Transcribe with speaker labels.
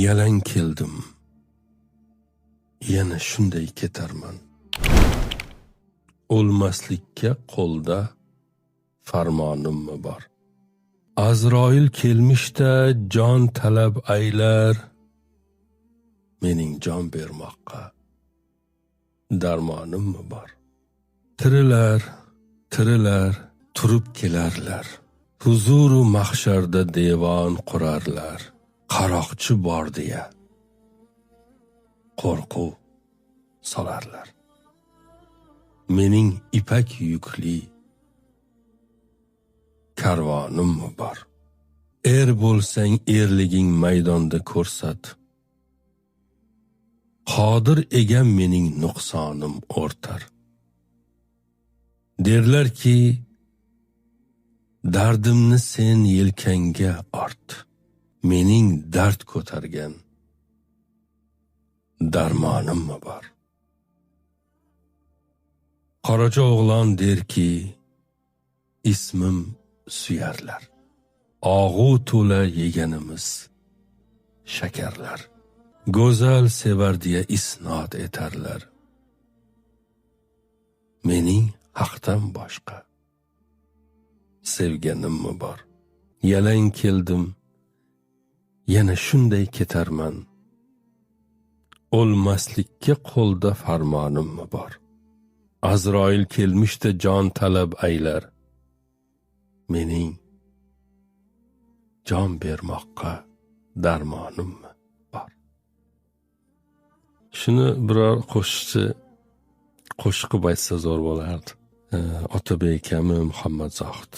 Speaker 1: Yalang keldim, yana shunday ketarman. O'lmaslikka qo'lda farmonimmi bor? Azroil kelmishda jon talab aylar, mening jon bermoqqa darmonimmi bor? Tirilar, tirilar, turib kelarlar. Huzuru mahsharda devon qurarlar. Qaroqchi bor deya qo'rquv solarlar. Mening ipak yukli karvonimmi bor? Er bo'lsang, erliging maydonda ko'rsat. Qodir egam mening nuqsonim o'rtar. Derlarki, dardimni sen yelkangga ort. Mening dard ko'targan darmonimmi bor? Qoracha o'g'lon derki, ismim suyarlar. Og'u to'la yeganimiz shakarlar. Go'zal sevar deya isnod etarlar. Mening haqdan boshqa sevganimmi bor? Yalang keldim, yana shunday ketarman. O'lmaslikka qo'lda farmonimmi bor? Azroil kelmishda jon talab aylar. Mening jon bermoqqa darmonimmi bor? Shuni biror qo'shiqchi qo'shiq qilib aytsa, zo'r bo'lardi. Otabek akami, Muhammad Zohid.